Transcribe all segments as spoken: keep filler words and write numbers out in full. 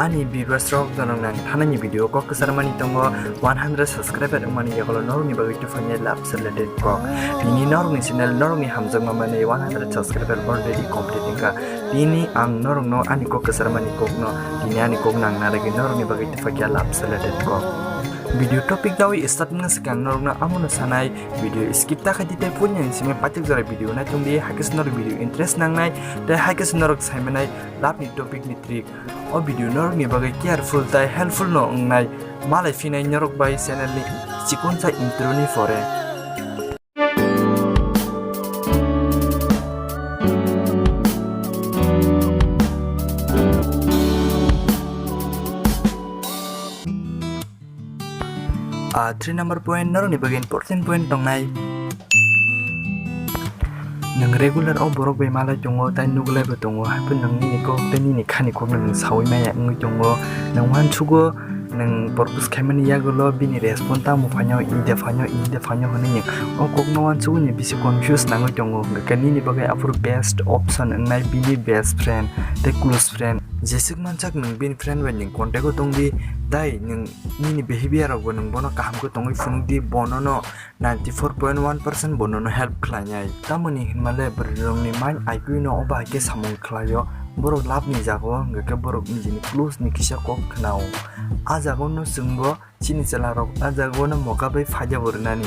Ani viewers rok, dono nang thanani video kok kwchar mani tongo, one hundred subscriber wngmani yagulo norokni bagwi tufanya love related kok. Tini norokni channel, norokni hamjakma mani one hundred subscriber already complete wngkha. Tini ang norokno ani kok kwchar mani kokno, tini ani kok nang narwgwi norokni bagwi tufakya love related kok. Video topic dawi start wngna swkang norokno amono sanai, video skip ta khaidi tei punya ni simi paithak jora video nai tongdi, haikhe se norok video interest nangnai tei haikhe se norok saimanai love ni topic ni trick. O video norokni bagwi careful tei helpful no wngnai, malai phinai norok bai channel ni chikonsa intro ni pore. Ah, three number point, norokni bagwi important point tongnai. Nwng regular o borok bai malai tongo, tei nuglai bo tongo, haikhe nwng nini kok tei nini khani kokno nwng saui maya wngwi tongo. Nwng uansugo, nwng propose khaimani yagulo bini response tamo phaino, ide phaino, ide phaino hwnwi nwng o kokno uansugwi ni bisi confuse nangwi tongo, hwnkhe nini bagwi aphuru best option wngnai bini best friend tei close friend. Jeswk mansak nwng bini friend bai nwng contact o tongdi, tei nwng nini behavior rokbo nwng bono kaham khe tongwi phunukdi, bonono ninety four point one percent bonono help khlainai. Tamoni hinmale bwrwirokni mind I Q no obo hai khe samung khlaio, borok love ni jagao hwnkhe borok nijini close ni kisa kok khnao. A jagao no chwngbo chini chwla rok a jagao no moka bai phaida bo rwnani.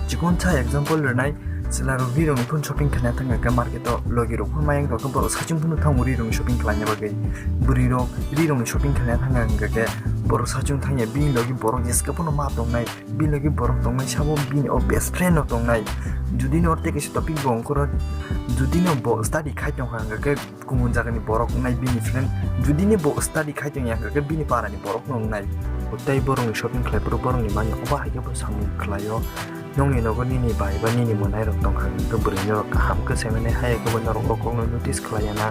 Chikon sa example rwnai, chwla rok bwrwi rokni phone shopping khlaina thangkha khe market o, logi rok phano mayang rok khe borok saichung phano thango bwrwi rokni shopping khlaina bagwi. Bwrwi rok bwrwi rokni shopping khlaina thangkha hwnkha khe borok saichung thangya, bini logi borok jeska phano ma tongnai, bini logi borok tongnai sabo bini o best friend no tongnai. Judi no tei kaisa topic bo ongkhoro, judi no bo study khai tongkha hwnkha khe, kumun jagani borok wngnai bini friend, judi ni bo study khai tong ya hwnkha khe bini para ni borok no wngnai. Tei borok ni shopping khlai phuru borok ni mani obo hai khe bo samung khlaio. Nokni nogo nini bai ba nini mwnai rok tongkha hwnkhe bwrwi norok kaham khe saimani, haya khe bo norok o kok no notice khlai ya na.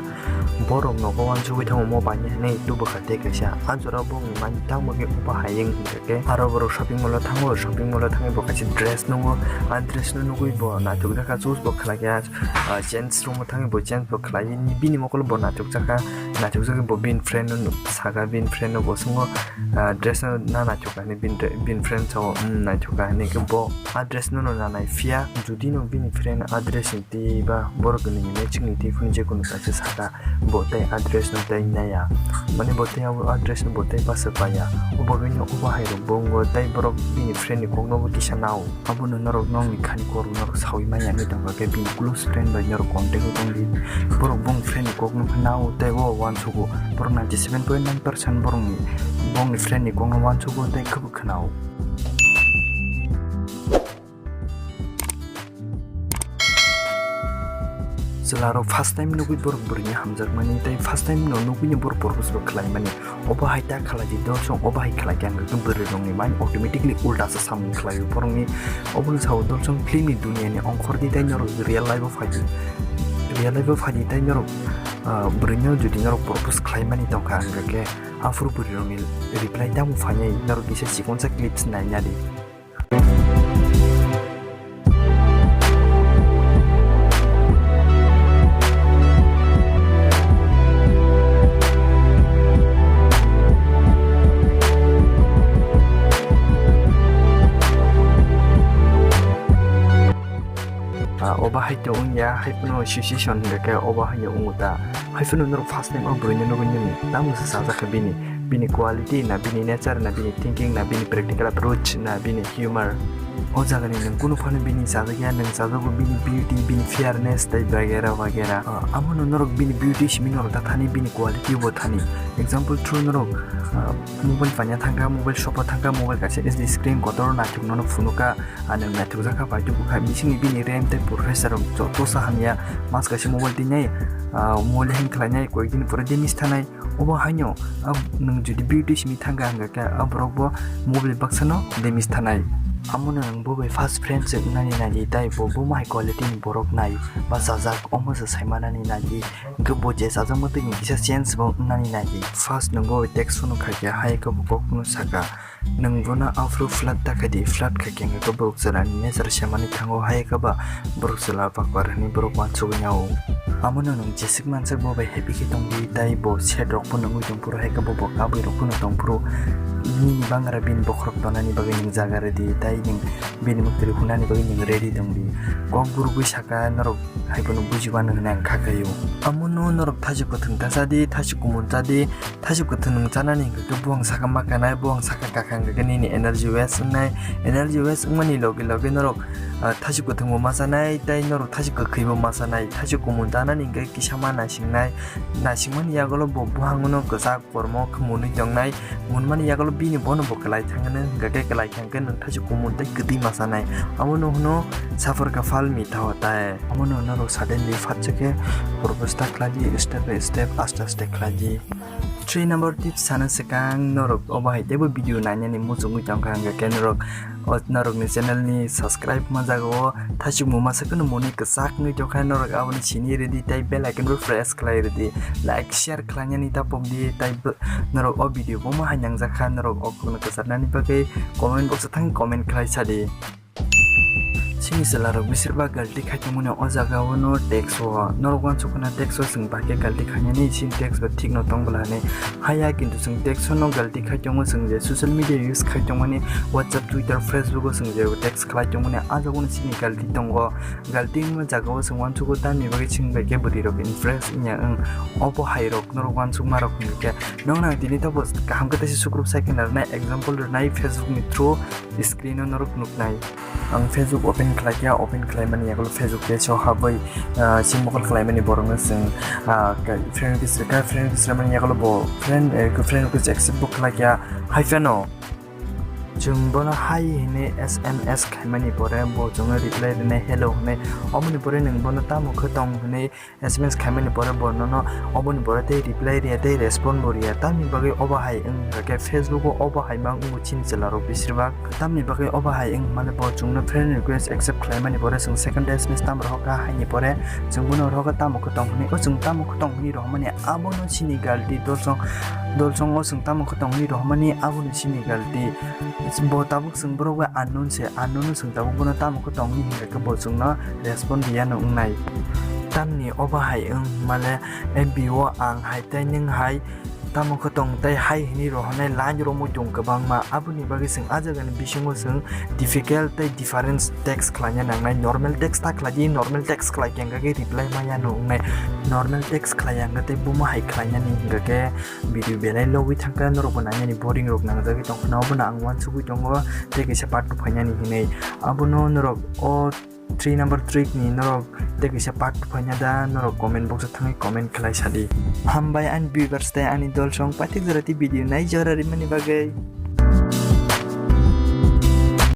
Borok nogo uansugwi thango mo bai ni hinwi tubukha tei kaisa a jora bongni mani tamo khe obo hai wng hwnkha khe aro borok shopping mall o thango, shopping mall o thangwi bo kaisa dress nungo, a dress no nugwi bo naithok jakha, choose bo khlai kha. Ah, change room o thangwi bo change bo khlai, bini mokol bo naithok jakha, naithok jakha bo bini friend no saka, bini friend no bo swngo, ah, dress no na naithok kha hinwi bini, bini friend sao, "Hmm, naithok kha," hinwi khe bo a dress no no na nai phiya, judi no bini friend a dress ni twi ba borok ni matching ni twi phano je kono kaisa saka, bo tei a dress no tei naiya, mani bo tei a dress no bo tei basa paiya, obo bini obo hai rok bo wngo tei borok bini friend ni kok no bo kisa nao. Abono norok nokni khani kok norok saui manya wngwi tongkha khe bini close friend bai norok contact o tongdi. Borok bong friend ni kok nokha nao tei o uansugo. Borok ninety seven point nine percent borokni bongni friend ni kokno uansugo tei khwbo khwnao. Chwlarok first time nugwi borok bwrwini hamjakmani tei first time no nugwino borok propose bo khlaimani. Obo hai ta khlai di, dol song obo hai khlai khe ang khe bwrwi rokni mind automatically ulta sa samung khlai o borokni. Obo no sao dol song film ni dunia ni ongkhor di tei norok real life o phai di, real life o phai di tei norok, ah, bwrwi no jodi norok propose khlai mani tongkha ang khe aphuru bwrwi rokni reply tamo phainai norok kisa chikonsa clips naina di. Ah, obo hai to wngya, hai phano situation hingka khe obo hai no wngo ta. Hai phano norok first time o bwrwi no nugwi nini tamo se sajak kha bini. Bini quality na, bini nature na, bini thinking na, bini practical approach na, bini humor. O jaga ni nwng kunu phano bini chajakya, nwng chajago bini beauty, bini fairness tei bagera bagera. Ah, amo no norok bini beauty simi norok ta thani, bini quality bo thani. Example through norok, ah, mobile panya thangkha, mobile shop o thangkha, mobile kaisa S D screen kotor naithok nono phunukha, ah, nwng naithokjak kha, paitubukha, bisingni bini RAM tei processor rok joto sa hamya, mas kaisa mobile twi nai, ah, mobile hang khlai nai, koyekdin pore damage thanai. Obo haino, ah, nwng jodi beauty simi thangkha hwnkha khe, ah, borok bo mobile baksa no damage thanai. Amo no nwng bo bai first friend se wngnani nai di, tai bo, bo ma hai quality ni borok nai, ba chajak, omo se sai manani nai di, hwnkhe bo je chajakma twi ni kisa change bo wngnani nai di. First nwng bo bai text phano khai khe, hai khe bo kok phano saka, nwng bono aphuru flirt ta khai di, flirt khai khe hwnkhe borok chwla ni nature se mani thango, hai khe ba borok chwla bakbar hinwi borok uansugwi nao. Amono nwng jeswk manswk bo bai happy khe tongdi, tei bo sad rok phano wngwi tongphuru, hai khe bo bo kabwi rok phano tongphuru. Nini bangra bini bokhorok tonani bagwi nwng jaga rwdi, tei nwng bini mwktwirwi hwnani bagwi nwng ready tongdi. Kok gurugwi saka norok hai phano bujiba nwng hwnwi ang kha khaio. Amono norok thaichuk kwthwng ta chadi, thaichuk kumun chadi, thaichuk kwthwng nwng chanani hwnkhe buphang saka ma kanai, buphang saka kakha hwnkhe nini energy waste wngnai, energy waste wngmani loge loge norok ah, thaichuk kwthwngbo ma chanai, tei norok thaichuk kwkhwibo ma chanai. Thaichuk kumun chanani hwnkhe kisa ma naisingnai, naisingmani yagulo bo buhangono kwchak kormo khe munwi tongnai, munmani yagulo bini bono bo kwlai thangno hwnkha khe kwlai thangkhe nwng thaichuk kumun tei kwtwi ma chanai. Abono hwno saphar kaphal mitha hotai. Abono norok suddenly phatsa khe propose ta khlai di, step by step, aste aste khlai di. Three number tips sana swkang norok obo hai teibo video nainani muchungwi tongkha hwnkha khe norok o norokni channel ni subscribe ma jaga o thaichuk muma sakeno muni kwchak wngwi tongkha norok aboni sini rwdi tei bell icon bo press khlai rwdi, like share khlainani ta pokdi tei norok o video bomo hai nangjakha norok o kokno kwcharnani bagwi comment box o thang comment khlai sadi. Chini chwlarok besibak galti khaitongmani o jaga o no text o norok uansukna text o chwng bahai khe galti khainani chini text bo thik no tong bwla hinwi haya kintu chwng text o no galti khaitongo chwng je social media use khaitongmani WhatsApp, Twitter, Facebook o chwng je text khlai tongmani ah jaga o no chini galti tongo galti wngma jaga o chwng uansugo tamni bagwi chini bai khe bwrwi rok impress wngya wng obo hai rok norok uansukma rok hinkhe nokna tini tabuk kaham khe teisa sukrub sai khe narwknai example rwnai Facebook ni through screen o norok nuknai. Ang Facebook open khlaikha, open khlaimani yagulo Facebook page o habwi, ah, si mokol khlaimani borokno chwng, ah, ka-, friend request rwkha, friend request rwmani yagulo bo friend, eh, friend request accept bo khlaikha. Hai phano chwng bono hai hwnwi S M S khaimani pore bo chwngno reply rwnai hello hwnwi. Oboni pore nwng bono tamo khe tong hwnwi S M S khaimani pore bo nono oboni pore tei reply riya tei respond bo riya. Tamni bagwi obo hai wng kha khe Facebook o obo hai ma wngo chini chwlarok besibak. Tamni bagwi obo hai wng male bo chwngno friend request accept khlaimani pore chwng second S M S tamo rohor kha haini pore chwng bono rohor kha tamo khe tong hwnwi. O chwng tamo khe tong hwnwi rohormani abono chini galti dolsong dolsong o chwng tamo khe tong hwnwi rohormani abono chini galti. Bo tabuk chwng borok bai unknown se, unknown no chwng tabuk bono tamo khe tong hwnwi hinkha khe bo chwngno respond riyano wngnai. Tamni obo hai wng male F B o ang hai tei nwng hai tamo khe tong tei hai hwnwi rohornai line romwi tong kwbangma. Aboni bagwi chwng ah jagani bisingo chwng difficult tei different text khlaina nangnai. Normal text ta khlai di, normal text khlai khe hwnkha khe reply maya no wngnai. Normal text khlai ya hwnkha tei bomo hai khlainani hwnkha khe video belai logwi thangkha, norokbo nainani boring rok nangjagwi tongkha, obono ang uansugwi tongo tei kaisa part two phainani hinwi. Abono norok o three number trick ni norok tei kaisa part two phaina da norok comment box o thangwi comment khlai sadi. Hambai ani viewers tei ani dolsong paithak jora tei video nai jora rimani bagwi.